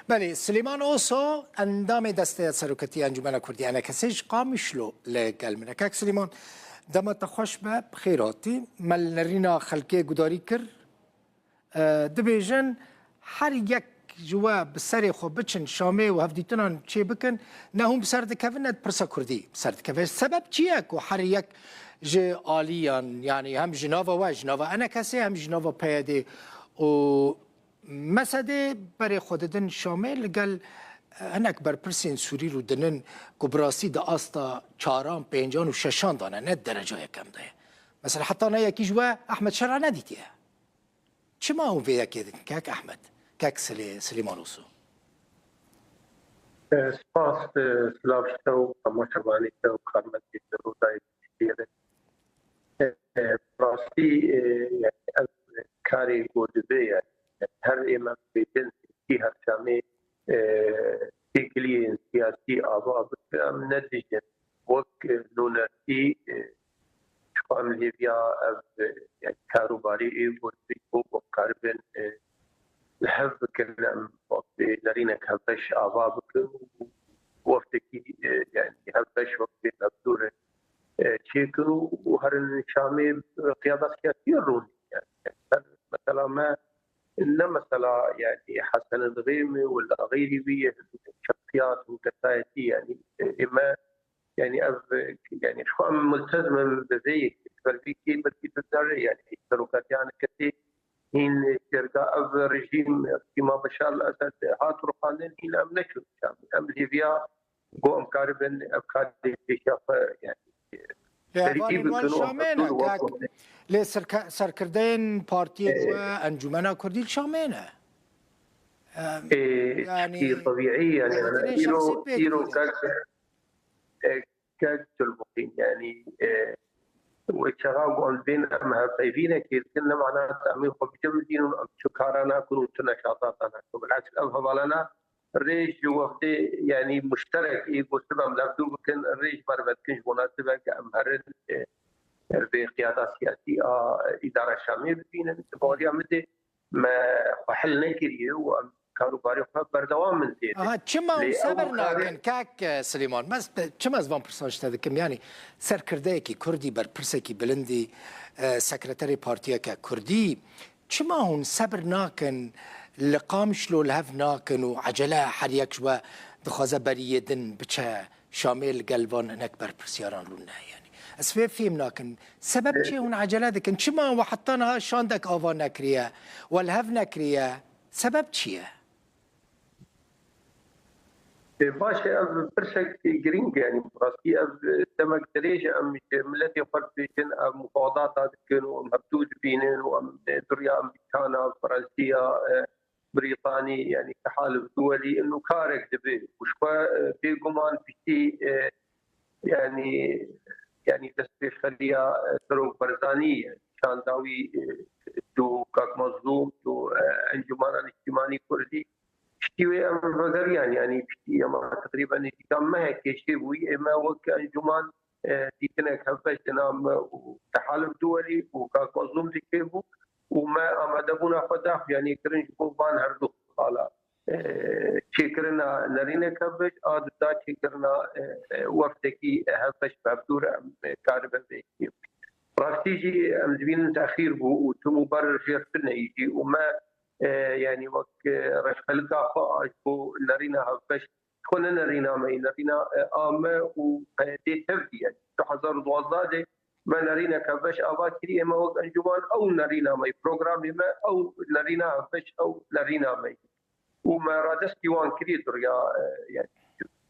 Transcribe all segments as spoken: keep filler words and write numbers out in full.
Belê, Silêman Oso, endamê Desteya Seroketî Encûmena Kurdî, ENKSê, ji Qamişlo li gel min e. Kak Silêman, dema te xweş be, bi xêr hatî. Me li nerîna xelkê gudarî kir. E, dibêjin, her yek ji we bi serê xwe biçin Şamê û hevdîtinan çê bikin, ne hûn bi ser dikevin, ne di pirsa Kurdî bi ser dikeve. Sebeb çi ye ku her yek ji aliyan, yanî hem ji nava we, ji nava ENKSê, hem ji nava PYDê û MSDê berê xwe didin Şamê, li gel, e, hinek berpirsên Sûrî rûdinin ku bi rastî di asta çaran, pêncan û şeşan de ne, ne dereca yekem de ye. Mesela heta ne yekî ji we Ehmed Şera nedîtiye. Çima hûn vê yekê dikin, kek Ehmed, kek Silê-, Silêman Oso? E, spas, e, silav ji te û temaşevanê te û karmendê te Rûdayê Tirkiyê re. E, e, rastî, e, yani ev karê ku dibe, yani her ê me bêtin kî her Şamê, e, têkiliyên siyasî ava bike, em nedijin. Wek, e, nûnertî, e, ji xwe em hêviya ev, e, yani kar û barê ê ku dibe ku em karibin, e, li hev bikin, em wek, e, nerînek hevbeş ava bikin û wefdekî, e, yani hevbeş wek bê hevdûr e, çêkin û, û herin Şamê, e, qiyada siyasî rûnî. Yani, ser mesela me ne mesela, yani, Hesen Dixêmî û li xeyrî wî şexsiyat û kesayetî, yani, e, ê me, yani, ev, e, yani, ji xwe em multezim in bi vê yekê, ji ber vê yekê belkî tu zerrê, yani, serokatiya kesê hîn şêrga ev rejîm, rejîma Beşar el Esed hat ruxandin, hîn em neçûn Şamê. Em hêviya ku em karibin ev karê pêşiya xwe, yani, Lê serî hevalên wan bikin û Şamê ne, hevdûr kak. Lê serke-, serkirdeyên partiyên Ê. we, Encûmena Kurdî li Şamê ne. Em, Ê, yani, tiştî tebîî, yani, hevdîtinên îro, şexsî pêk îro tînin. Kak, e, kak Tulbixîn, yani, e, wê çaxa ku em dibên em hevpeyvînekê dikin, ne mana em ê xwe bicemidînin û em tu kara nakin û tu neşatata nakin. Bilhaks ev hevalana rê ji wextê, yanî muşterek ê ku sibe em levdû bikin, rê ji ber vedikin ji bona sibe ke em herin, e, vê qiyada siyasî a îdara Şamê bibînin. Di baweriya min de me xwe hil nekiriye û em kar û barê xwe berdewam in tê de. Aha, çima hûn Lê ew sebir karê nakin, kak, e, Silêman? Me s-, çima ez van pirsan ji te dikim? Yanî serkirdeyekî Kurdî, berpirsekî bilindî, e, sekreterê partiyeke Kurdî, çima hûn sebir nakin, li Qamişlo li hev nakin û ecele her yek ji we dixwaze beriyê din biçe Şamê li gel van hinek berpirsyaran rûne? Yanî ez vê fêm nakim. Sebeb çi ye hûn ecele dikin? Çima we heta niha şandek ava nekiriye? We li hev nekiriye? Sebeb çi ye? Ê, baş e, ev pirsek girîng e, yanî bi rastî ev demek dirêj e, em ji miletê xwe dibêjin, ev mufawedata dikin û em hevdû dibînin û em, e, duriya Amerîkana, Fransiya, e, Brîtanî, yanî Tehaluf Duwelî, inu karek dibe û ji xwe, e, bêguman piştî, e, yanî, yanî destpêxeriya, e, Serok Barzanî, şanda wî, e, du Kak Mazlûm, du, e, Encûmana Niştîmanî Kurdî, piştî wê em vegeriyan, yanî piştî ema teqrîben nêzîka mehekê çêbûyî, ê me wek encûman, e, dîtinek hevbeş di nav me û Tehaluf Duwelî û Kak Mazlûm de çêbû û me amadebûna xwe daxuyanî kirin ji bo van herdu xala. E, çêkirina nerînek hevbeş a dida çêkirina, e, e, wefdekî hevbeş bi hevdû re em, e, karibe vê yekê. Rastî jî em dibînin texîr bû û tim û ber jêr tune yî jî û me, e, yanî wek, e, reşxelika xwe a ji bo nerîna hevbeş, xwe ne nerîna me yî, nerîna, e, a me û P Y D'ê tev dî, yanî du hezar û duwazdeh de me nerîneke hevbeş ava kirî, ê me wek encûman ew nerîna me yî, programê me ew nerîna hevbeş, ew nerîna me yî. Û me radestî wan kirî duriya, e, yanî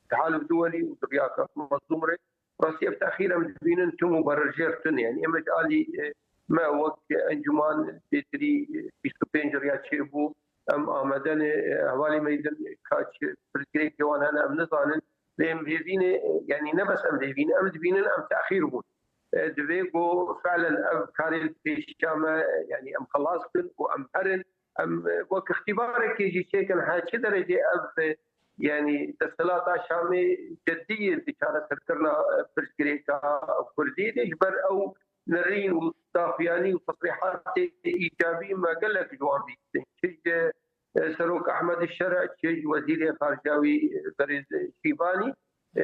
Tehaluf Duwelî û duriya Kak Mazlûm re. Rastî ev texîr em dibînin tim û berjêr tune. Yanî ême ji alî, e, me wek encûman pêtirî, e, bîst û pênc riya çêbû. Em amade ne, e, hevalê me din, e, kaç pirsgirêkê wan hene em nizanin. Lê em hêvî ne, e, yanî ne bes em hêvî ne, em dibînin em texîr bûn. E, divê ku fiilen ev karê li pêşiya me, e, yanî em xilas bikin û em herin. Em, e, wek îxtîbarekê jî çêkin, ha çi derecê ev, e, yanî desthilata Şamê ceddî ye di çareserkirina, e, pirsgirêka Kurdî de, ji ber ew nerîn û daxuyanî û tesrîhatê îcabî me gelek ji wan bîstin. Çi ji e, Serok Ehmed Şer'a, çi ji Wezîrê Xarica wî, e, Berêz Şîvanî, e,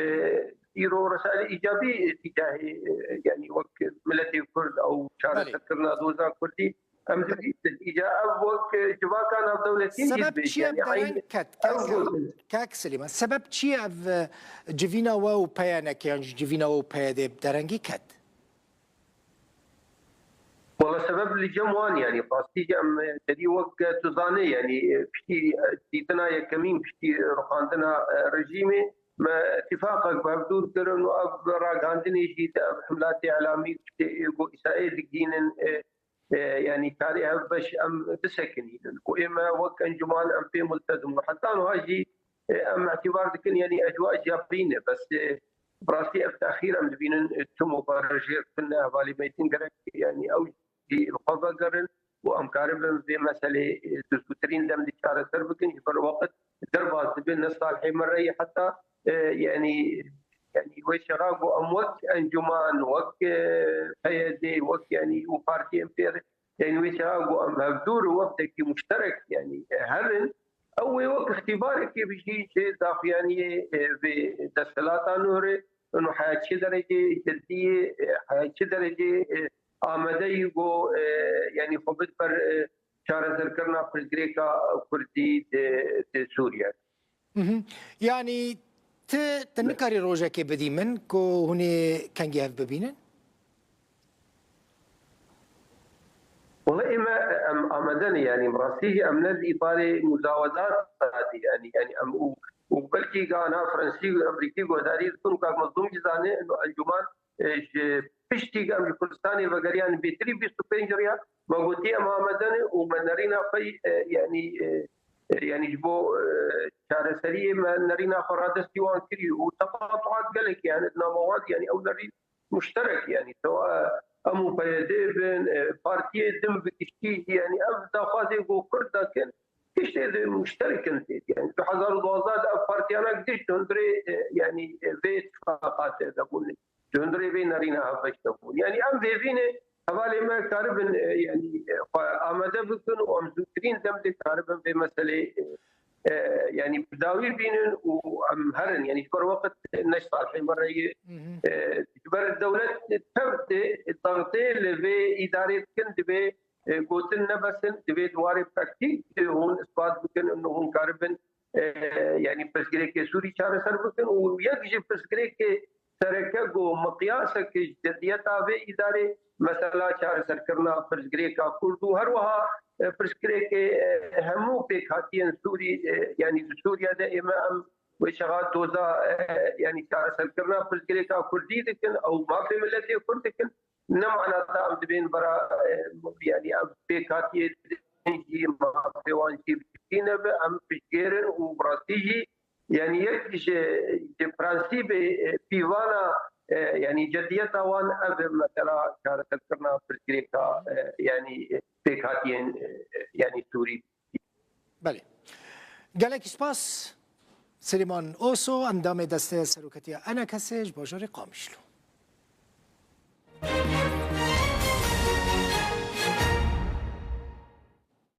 îro resayîlê îcabî tîcahê, e, yanî wek miletê Kurd ew çareserkirina doza Kurdî, em dibînin. Îca ev wek civaka navdewletî jî Sebeb dibêjin. Çi ye Yanî ev aynî dereng ket? ev Kek, gotin. Kek Silêman, sebeb çi ye ev, e, civîna we û P Y N K yan jî civîna we û P Y D derengî ket? Wala sebeb li cem wan, yanî rastî jî em, e, derî wek, e, tu zanî, yanî, e, piştî, e, dîtina yekemîn, piştî ruxandina, e, rejîmê, me îtîfaqek bi hev dûr kirin û ev ragihandinê jî di ev himlatê îlamî tiştê ê ku Îsraîl digihînin, e, e, yanî karê hev beş em bisekinînin. Ku ê me wek encûman em pê multezim û heta niha jî, e, em îtîbar dikin, yanî ecwa îcabî ne. Bes, e, bi rastî ev texîr em dibînin, e, tim û berjêr tune hevalî meytin gerek, yanî ew jî li xwe vegerin û em karibin vê meselê, e, di zûtirîn dem de çareser bikin. Ji ber weqt derbas dibe, ne salihê me re ye heta, e, yanî, yanî wê çaxa ku em wek encûman, wek, e, P Y D, wek yanî û partiyên pê re, yanî wê çaxa ku em hevdûr û wefdekî muşterek, yanî, e, herin, ew wê wek îxtîbarekê bijî ji daxuyaniyê, e, vê desthilata nû re, û heya çi derecê ciddî ye, e, heya çi derecê, e, amade yî ku, e, yanî xwe bid ber, e, çareserkirina pirsgirêka Kurdî di, di Sûriye. Mhm. Yanî ti, ti nikarî rojekê bidî min ku hûn ê kengî hev bibînin? Wala ê me, em amade ne, yanî bi rastî jî em ne di îtarê muzawedat de, yanî, yanî em û, û belkî gana Fransî û Amerîkî guhdarî dikin û kak Mezlûm jî zane, ino encûman, e, ji piştî em ji Kurdistanê vegeriyan bêtirî bîst û pênc riya, me gotî em amade ne û me nerîna xwe, e, yanî, e, e, yanî ji bo, e, çareseriyê me nerîna xwe radestî wan kirî û teqatuat gelek, yanî di nava wan, yanî ew nerîn muşterek, yanî sewa em û P Y D bin, e, partiyê din bi giştî jî, yanî ev daxwazê ku Kurd dikin, tiştê di muşterek in tê. Yanî du hezar û duwazdeh de ev partiyana giş di hundirê, e, yanî, e, vê îtîfaqa tê de bûn. Di hundirê vê nerîna hevbeş de bûn. Yanî em vêvînê hevalê me karibin, e, yanî, e, xwe amade bikin û em zûtirîn dem dê karibin vê meselê, e, e, yanî bi dawî bînin û em herin. Yanî ji ber weqt ne ji salihê me re ye. Mhm. E, ji ber dewlet tev dê, daxtê li vê îdarê dikin, divê, e, gotin nebesin, divê di warê praktîk de hûn ispat bikin û hûn karibin, e, yanî pirsgirêkê Sûrî çareser bikin û yek ji pirsgirêkê sereke ku miqyasek ji ciddiyeta vê îdarê mesela çareserkirina pirsgirêka Kurd û her wiha, e, pirsgirêkê, e, hemû pêkhatiyên Sûrî, e, yanî di Sûriye de ê me em wê çaxa doza, e, yanî çareserkirina pirsgirêka Kurdî dikin, ew mafê miletê Kurd dikin. Ne manada em dibên bera, e, yanî ev pêkhatiyê din jî mafê wan jî bi kiştî nebe, em piştgêr in û bi rastî jî, yanî yek ji, ji prensîbê, e, pîvana, e, yanî cediyeta wan ev e, mesela çareserkirina pirsgirêka, e, yanî pêkhatiyên, e, yanî Sûrî. Belê. Gelekî spas Silêman Oso, endamê desteya seroketiya E N K S'ê ji bajarê Qamişlo.